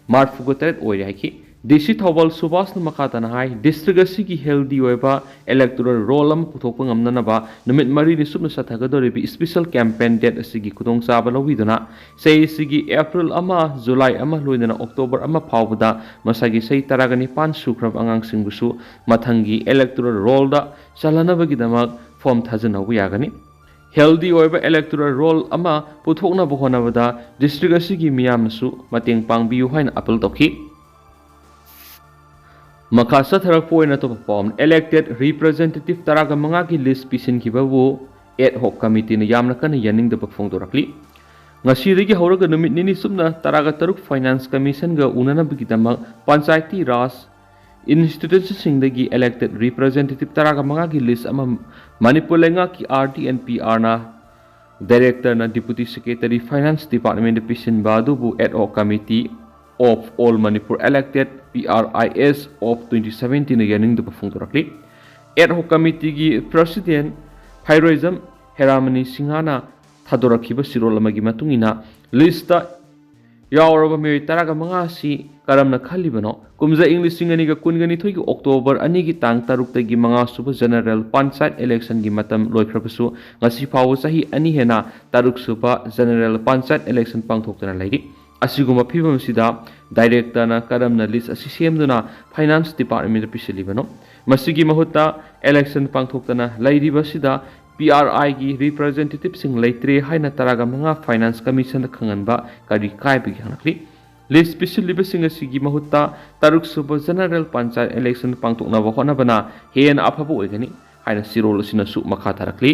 ꯃꯔꯤꯐꯨꯒ ꯇꯔꯦꯠ ꯑꯣꯏꯔꯦ ꯍꯥꯏꯈꯤ꯫ D C ꯊꯧꯕꯥꯜ ꯁꯨꯕꯥꯁꯅ ꯃꯈꯥ ꯇꯥꯅ ꯍꯥꯏ, district ꯑꯁꯤꯒꯤ healthy ꯑꯣꯏꯕ electoral roll ꯑꯃ ꯄꯨꯊꯣꯛꯄ ꯉꯝꯅꯅꯕ ꯅꯨꯃꯤꯠ ꯃꯔꯤꯅꯤ ꯆꯨꯞꯅ ꯆꯠꯊꯒꯗꯧꯔꯤꯕ special campaign date ꯑꯁꯤꯒꯤ ꯈꯨꯗꯣꯡꯆꯥꯕ ꯂꯧꯕꯤꯗꯨꯅ, ꯆꯍꯤ ꯑꯁꯤꯒꯤ April ꯑꯃ, July ꯑꯃ ꯂꯣꯏꯅꯅ October ꯑꯃ ꯐꯥꯎꯕꯗ ꯃꯁꯥꯒꯤ ꯆꯍꯤ ꯇꯔꯥꯒ ꯅꯤꯄꯥꯟ ꯁꯨꯈ꯭ꯔꯕ ꯑꯉꯥꯡꯁꯤꯡꯕꯨꯁꯨ ꯃꯊꯪꯒꯤ electoral rollꯗ ꯆꯜꯍꯟꯅꯕꯒꯤꯗꯃꯛ form ꯊꯥꯖꯤꯟꯍꯧꯕ ꯌꯥꯒꯅꯤ꯫ Healthy ꯑꯣꯏꯕ electoral roll ꯑꯃ ꯄꯨꯊꯣꯛꯅꯕ ꯍꯣꯠꯅꯕꯗ district ꯑꯁꯤꯒꯤ ꯃꯤꯌꯥꯝꯅꯁꯨ ꯃꯇꯦꯡ ꯄꯥꯡꯕꯤꯌꯨ ꯍꯥꯏꯅ appeal ꯇꯧꯈꯤ꯫ ꯃꯈꯥ ꯆꯠꯊꯔꯛꯄ ꯑꯣꯏꯅ ꯑꯇꯣꯞꯄ ꯄꯥꯎ ꯑꯃꯅ, elected representative ꯇꯔꯥꯒ ꯃꯉꯥꯒꯤ list ꯄꯤꯁꯤꯟꯈꯤꯕꯕꯨ ad hoc committeeꯅ ꯌꯥꯝꯅ ꯀꯟꯅ ꯌꯥꯅꯤꯡꯗꯕ ꯐꯣꯡꯗꯣꯔꯛꯂꯤ꯫ ꯉꯁꯤꯗꯒꯤ ꯍꯧꯔꯒ ꯅꯨꯃꯤꯠ ꯅꯤꯅꯤ ꯆꯨꯞꯅ ꯇꯔꯥꯒ ꯇꯔꯨꯛ Finance Commissionꯒ ꯎꯅꯅꯕꯒꯤꯗꯃꯛ ꯄꯟꯆꯥꯌꯇꯤ ꯔꯥꯖ institutionꯁꯤꯡꯗꯒꯤ elected representative ꯇꯔꯥꯒ ꯃꯉꯥꯒꯤ list ꯑꯃ ꯃꯅꯤꯄꯨꯔ ꯂꯩꯉꯥꯛꯀꯤ R D and PRꯅ directorꯅ Deputy Secretary Finance Departmentꯗ ꯄꯤꯁꯤꯟꯕ ꯑꯗꯨꯕꯨ ad hoc committee of all Manipur elected PRIs of twenty seventeenꯅ ꯌꯥꯅꯤꯡꯗꯕ ꯐꯣꯡꯗꯣꯔꯛꯂꯤ꯫ Ad hoc committeeꯒꯤ president ꯐꯩꯔꯣꯏꯖꯝ ꯍꯦꯔꯥꯃꯅꯤ ꯁꯤꯡꯍꯅ ꯊꯥꯗꯣꯔꯛꯈꯤꯕ ꯆꯦꯔꯣꯜ ꯑꯃꯒꯤ ꯃꯇꯨꯡ ꯏꯟꯅ, listꯇ ꯌꯥꯎꯔꯕ ꯃꯤꯑꯣꯏ ꯇꯔꯥꯒ ꯃꯉꯥ ꯑꯁꯤ ꯀꯔꯝꯅ ꯈꯜꯂꯤꯕꯅꯣ? ꯀꯨꯝꯖꯥ ꯏꯪ ꯂꯤꯁꯤꯡ ꯑꯅꯤꯒ ꯀꯨꯟꯒ ꯅꯤꯊꯣꯏꯒꯤ October ꯑꯅꯤꯒꯤ ꯇꯥꯡ ꯇꯔꯨꯛꯇꯒꯤ ꯃꯉꯥ ꯁꯨꯕ general ꯄꯟꯆꯥꯌꯠ electionꯒꯤ ꯃꯇꯝ ꯂꯣꯏꯈ꯭ꯔꯕꯁꯨ, ꯉꯁꯤ ꯐꯥꯎꯕ ꯆꯍꯤ ꯑꯅꯤ ꯍꯦꯟꯅ ꯇꯔꯨꯛ ꯁꯨꯕ general ꯄꯟꯆꯥꯌꯠ election ꯄꯥꯡꯊꯣꯛꯇꯅ ꯂꯩꯔꯤ꯫ ꯑꯁꯤꯒꯨꯝꯕ ꯐꯤꯕꯝ ꯑꯁꯤꯗ directorꯅ ꯀꯔꯝꯅ list ꯑꯁꯤ ꯁꯦꯝꯗꯨꯅ Finance Departmentꯗ ꯄꯤꯁꯤꯜꯂꯤꯕꯅꯣ? ꯃꯁꯤꯒꯤ ꯃꯍꯨꯠꯇ election ꯄꯥꯡꯊꯣꯛꯇꯅ ꯂꯩꯔꯤꯕ ꯑꯁꯤꯗ PRIꯒꯤ representativeꯁꯤꯡ ꯂꯩꯇ꯭ꯔꯦ ꯍꯥꯏꯅ ꯇꯔꯥꯒ ꯃꯉꯥ Finance Commissionꯗ ꯈꯪꯍꯟꯕ ꯀꯔꯤ ꯀꯥꯏꯕꯒꯦ ꯍꯪꯂꯛꯂꯤ꯫ List ꯄꯤꯁꯤꯜꯂꯤꯕꯁꯤꯡ ꯑꯁꯤꯒꯤ ꯃꯍꯨꯠꯇ ꯇꯔꯨꯛ ꯁꯨꯕ general ꯄꯟꯆꯥꯌꯠ election ꯄꯥꯡꯊꯣꯛꯅꯕ ꯍꯣꯠꯅꯕꯅ ꯍꯦꯟꯅ ꯑꯐꯕ ꯑꯣꯏꯒꯅꯤ ꯍꯥꯏꯅ ꯆꯦꯔꯣꯜ ꯑꯁꯤꯅꯁꯨ ꯃꯈꯥ ꯇꯥꯔꯛꯂꯤ꯫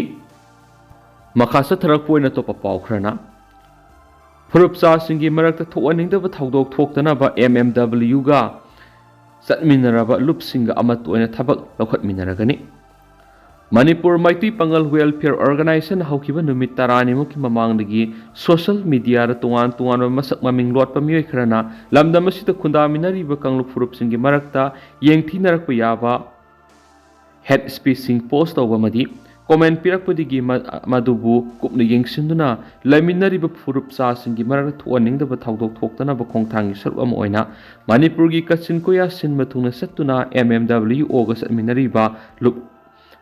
ꯃꯈꯥ ꯆꯠꯊꯔꯛꯄ ꯑꯣꯏꯅ ꯑꯇꯣꯞꯄ ꯄꯥꯎ ꯈꯔꯅ, ꯐꯨꯔꯨꯞꯆꯥꯁꯤꯡꯒꯤ ꯃꯔꯛꯇ ꯊꯣꯛꯍꯟꯅꯤꯡꯗꯕ ꯊꯧꯗꯣꯛ ꯊꯣꯛꯇꯅꯕ MMWꯒ ꯆꯠꯃꯤꯟꯅꯔꯕ ꯂꯨꯞꯁꯤꯡꯒ ꯑꯃꯠꯇ ꯑꯣꯏꯅ ꯊꯕꯛ ꯂꯧꯈꯠꯃꯤꯟꯅꯔꯒꯅꯤ꯫ ꯃꯅꯤꯄꯨꯔ ꯃꯩꯇꯩ ꯄꯥꯉꯜ Welfare Organization ꯍꯧꯈꯤꯕ ꯅꯨꯃꯤꯠ ꯇꯔꯥꯅꯤꯃꯨꯛꯀꯤ ꯃꯃꯥꯡꯗꯒꯤ social media ꯗ ꯇꯣꯉꯥꯟ ꯇꯣꯉꯥꯟꯕ ꯃꯁꯛ ꯃꯃꯤꯡ ꯂꯣꯠꯄ ꯃꯤꯑꯣꯏ ꯈꯔꯅ ꯂꯝꯗꯝ ꯑꯁꯤꯗ ꯈꯨꯟꯗꯥꯃꯤꯟꯅꯔꯤꯕ ꯀꯥꯡꯂꯨꯞ ꯐꯨꯔꯨꯞꯁꯤꯡꯒꯤ ꯃꯔꯛꯇ ꯌꯦꯡꯊꯤꯅꯔꯛꯄ ꯌꯥꯕ hate speech ꯁꯤꯡ post ꯇꯧꯕ ꯑꯃꯗꯤ comment ꯄꯤꯔꯛꯄꯗꯒꯤ ꯃ-, ꯃꯗꯨꯕꯨ ꯀꯨꯞꯅ ꯌꯦꯡꯁꯤꯟꯗꯨꯅ ꯂꯩꯃꯤꯟꯅꯔꯤꯕ ꯐꯨꯔꯨꯞ ꯆꯥꯁꯤꯡꯒꯤ ꯃꯔꯛꯇ ꯊꯣꯛꯍꯟꯅꯤꯡꯗꯕ ꯊꯧꯗꯣꯛ ꯊꯣꯛꯇꯅꯕ ꯈꯣꯡꯊꯥꯡꯒꯤ ꯁꯔꯨꯛ ꯑꯃ ꯑꯣꯏꯅ ꯃꯅꯤꯄꯨꯔꯒꯤ ꯀꯥꯆꯤꯟ ꯀꯣꯌꯥ ꯁꯤꯟꯕ ꯊꯨꯡꯅ ꯆꯠꯇꯨꯅ M M W O ꯒ ꯆꯠꯃꯤꯟꯅꯔꯤꯕ ꯂꯨꯞ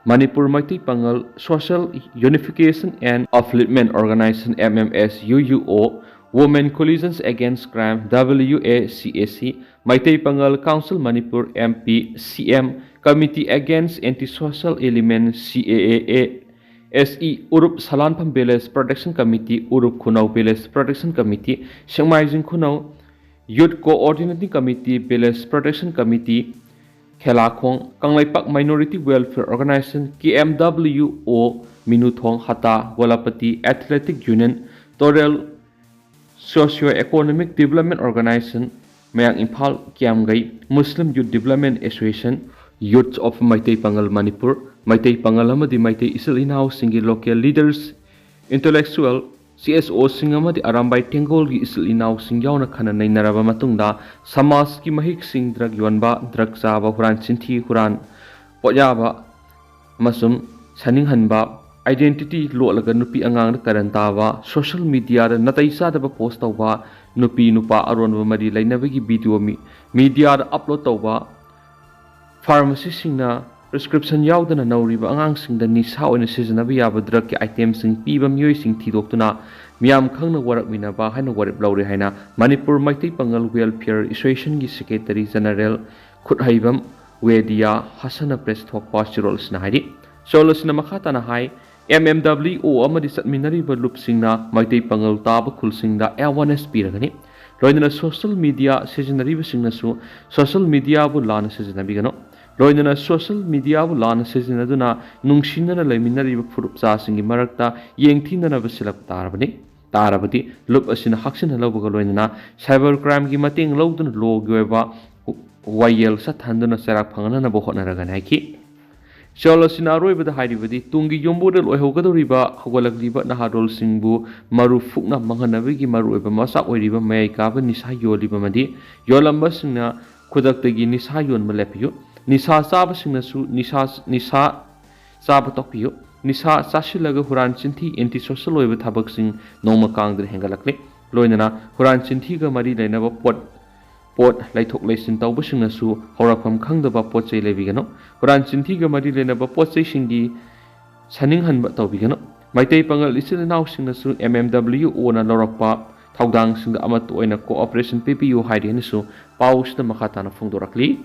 Manipur Meitei Pangal Social Unification and Upliftment Organization, M M S U U O, Women Coalitions Against Crime, W A C A C, Meitei Pangal Council Manipur, M P C M, Committee Against Anti-Social Element, C A A A, S E, Urup Salanpham Village Protection Committee, Urup Khunau Village Protection Committee, Sengmaijing Khunau, Youth Coordinating Committee, Village Protection Committee, Khelakhong, Kangleipak Minority Welfare Organization, K M W O, Minuthong Hata, Golapati Athletic Union, Torel Socio-Economic Development Organization, Mayang Imphal, Kiamgai, Muslim Youth Development Association, Youth of Meitei Pangal Manipur, Meitei Pangal ꯑꯃꯗꯤ ꯃꯩꯇꯩ ꯏꯆꯤꯜ ꯏꯅꯥꯎꯁꯤꯡꯒꯤ local leaders, intellectual, C S O ꯁꯤꯡ ꯑꯃꯗꯤ ꯑꯔꯥꯝꯕꯥꯏ ꯇꯦꯡꯒꯣꯜꯒꯤ ꯏꯆꯤꯜ ꯏꯅꯥꯎꯁꯤꯡ ꯌꯥꯎꯅ ꯈꯟꯅ ꯅꯩꯅꯔꯕ ꯃꯇꯨꯡꯗ ꯁꯃꯥꯖꯀꯤ ꯃꯍꯤꯛꯁꯤꯡ, drug ꯌꯣꯟꯕ, drug ꯆꯥꯕ, ꯍꯨꯔꯥꯟ ꯆꯤꯟꯊꯤ, ꯍꯨꯔꯥꯟ ꯄꯣꯠꯌꯥꯕ ꯑꯃꯁꯨꯡ ꯁꯥꯅꯤꯡꯍꯟꯕ, identity ꯂꯣꯠꯂꯒ ꯅꯨꯄꯤ ꯑꯉꯥꯡꯗ ꯀꯔꯟ ꯇꯥꯕ, social media ꯗ ꯅꯥꯇꯩ ꯆꯥꯗꯕ post ꯇꯧꯕ, ꯅꯨꯄꯤ ꯅꯨꯄꯥ ꯑꯔꯣꯟꯕ ꯃꯔꯤ ꯂꯩꯅꯕꯒꯤ video ꯃꯤ-, media ꯗ upload ꯇꯧꯕ, pharmacy ꯁꯤꯡꯅ prescription ꯌꯥꯎꯗꯅ ꯅꯧꯔꯤꯕ ꯑꯉꯥꯡꯁꯤꯡꯗ ꯅꯤꯁꯥ ꯑꯣꯏꯅ ꯁꯤꯖꯤꯟꯅꯕ ꯌꯥꯕ drug ꯀꯤ item ꯁꯤꯡ ꯄꯤꯕ ꯃꯤꯑꯣꯏꯁꯤꯡ ꯊꯤꯗꯣꯛꯇꯨꯅ ꯃꯤꯌꯥꯝ ꯈꯪꯅ ꯋꯥꯔꯛꯃꯤꯟꯅꯕ ꯍꯥꯏꯅ ꯋꯥꯔꯦꯞ ꯂꯧꯔꯦ ꯍꯥꯏꯅ ꯃꯅꯤꯄꯨꯔ ꯃꯩꯇꯩ ꯄꯥꯉꯜ Welfare Association ꯒꯤ Secretary General ꯈꯨꯠꯍꯩꯕꯝ ꯋꯦꯗꯤꯌꯥ ꯍꯁꯟꯅ press ꯊꯣꯛꯄ ꯆꯦꯔꯣꯜ ꯑꯁꯤꯅ ꯍꯥꯏꯔꯤ꯫ ꯆꯦꯔꯣꯜ ꯑꯁꯤꯅ ꯃꯈꯥ ꯇꯥꯅ ꯍꯥꯏ, M M W O ꯑꯃꯗꯤ ꯆꯠꯃꯤꯟꯅꯔꯤꯕ ꯂꯨꯞꯁꯤꯡꯅ ꯃꯩꯇꯩ ꯄꯥꯉꯜ ꯇꯥꯕ ꯈꯨꯜꯁꯤꯡꯗ awareness ꯄꯤꯔꯒꯅꯤ꯫ ꯂꯣꯏꯅꯅ social media ꯁꯤꯖꯤꯟꯅꯔꯤꯕꯁꯤꯡꯅꯁꯨ social media ꯕꯨ ꯂꯥꯟꯅ ꯁꯤꯖꯤꯟꯅꯕꯤꯒꯅꯨ꯫ ꯂꯣꯏꯅꯅ social media ꯕꯨ ꯂꯥꯟꯅ ꯁꯤꯖꯤꯟꯅꯗꯨꯅ ꯅꯨꯡꯁꯤꯅꯅ ꯂꯩꯃꯤꯟꯅꯔꯤꯕ ꯐꯨꯔꯨꯞ ꯆꯥꯁꯤꯡꯒꯤ ꯃꯔꯛꯇ ꯌꯦꯡꯊꯤꯅꯅꯕ ꯁꯤꯜꯂꯛꯄ ꯇꯥꯔꯕꯅꯤ꯫ ꯇꯥꯔꯕꯗꯤ ꯂꯨꯞ ꯑꯁꯤꯅ ꯍꯛꯆꯤꯟꯅ ꯂꯧꯕꯒ ꯂꯣꯏꯅꯅ cyber crime ꯒꯤ ꯃꯇꯦꯡ ꯂꯧꯗꯨꯅ law ꯒꯤ ꯑꯣꯏꯕ ꯋꯥꯌꯦꯜ ꯆꯠꯊꯍꯟꯗꯨꯅ ꯆꯩꯔꯥꯛ ꯐꯪꯍꯟꯅꯕ ꯍꯣꯠꯅꯔꯒꯅꯤ ꯍꯥꯏꯈꯤ꯫ ꯆꯌꯣꯜ ꯑꯁꯤꯅ ꯑꯔꯣꯏꯕꯗ ꯍꯥꯏꯔꯤꯕꯗꯤ ꯇꯨꯡꯒꯤ ꯌꯨꯝꯕꯨꯔꯦꯜ ꯑꯣꯏꯍꯧꯒꯗꯧꯔꯤꯕ ꯍꯧꯒꯠꯂꯛꯂꯤꯕ ꯅꯍꯥꯔꯣꯜꯁꯤꯡꯕꯨ ꯃꯔꯨ ꯐꯨꯛꯅ ꯃꯥꯡꯍꯟꯅꯕꯒꯤ ꯃꯔꯨꯑꯣꯏꯕ ꯃꯆꯥꯛ ꯑꯣꯏꯔꯤꯕ ꯃꯌꯥꯏ ꯀꯥꯕ ꯅꯤꯁꯥ ꯌꯣꯜꯂꯤꯕ ꯑꯃꯗꯤ ꯌꯣꯜꯂꯝꯕꯁꯤꯡꯅ ꯈꯨꯗꯛꯇꯒꯤ ꯅꯤꯁꯥ ꯌꯣꯟꯕ ꯂꯦꯞꯄꯤꯌꯨ꯫ ꯅꯤꯁꯥ ꯆꯥꯕꯁꯤꯡꯅꯁꯨ ꯅꯤꯁꯥ, ꯅꯤꯁꯥ ꯆꯥꯕ ꯇꯣꯛꯄꯤꯌꯨ꯫ ꯅꯤꯁꯥ ꯆꯥꯁꯤꯜꯂꯒ ꯍꯨꯔꯥꯟ ꯆꯤꯟꯊꯤ, anti social ꯑꯣꯏꯕ ꯊꯕꯛꯁꯤꯡ ꯅꯣꯡꯃ ꯀꯥꯡꯗꯅ ꯍꯦꯟꯒꯠꯂꯛꯂꯤ꯫ ꯂꯣꯏꯅꯅ ꯍꯨꯔꯥꯟ ꯆꯤꯟꯊꯤꯒ ꯃꯔꯤ ꯂꯩꯅꯕ ꯄꯣꯠ, ꯄꯣꯠ ꯂꯩꯊꯣꯛ ꯂꯩꯁꯤꯟ ꯇꯧꯕꯁꯤꯡꯅꯁꯨ ꯍꯧꯔꯛꯐꯝ ꯈꯪꯗꯕ ꯄꯣꯠ ꯆꯩ ꯂꯩꯕꯤꯒꯅꯨ꯫ ꯍꯨꯔꯥꯟ ꯆꯤꯟꯊꯤꯒ ꯃꯔꯤ ꯂꯩꯅꯕ ꯄꯣꯠ ꯆꯩꯁꯤꯡꯒꯤ ꯁꯥꯅꯤꯡꯍꯟꯕ ꯇꯧꯕꯤꯒꯅꯨ꯫ ꯃꯩꯇꯩ ꯄꯥꯉꯜ ꯏꯆꯤꯜ ꯏꯅꯥꯎꯁꯤꯡꯅꯁꯨ M M W Oꯅ ꯂꯧꯔꯛꯄ ꯊꯧꯗꯥꯡꯁꯤꯡꯗ ꯑꯃꯠꯇ ꯑꯣꯏꯅ cooperation ꯄꯤꯕꯤꯌꯨ ꯍꯥꯏꯔꯤ ꯍꯥꯏꯅꯁꯨ ꯄꯥꯎꯁꯤꯗ ꯃꯈꯥ ꯇꯥꯅ ꯐꯣꯡꯗꯣꯔꯛꯂꯤ꯫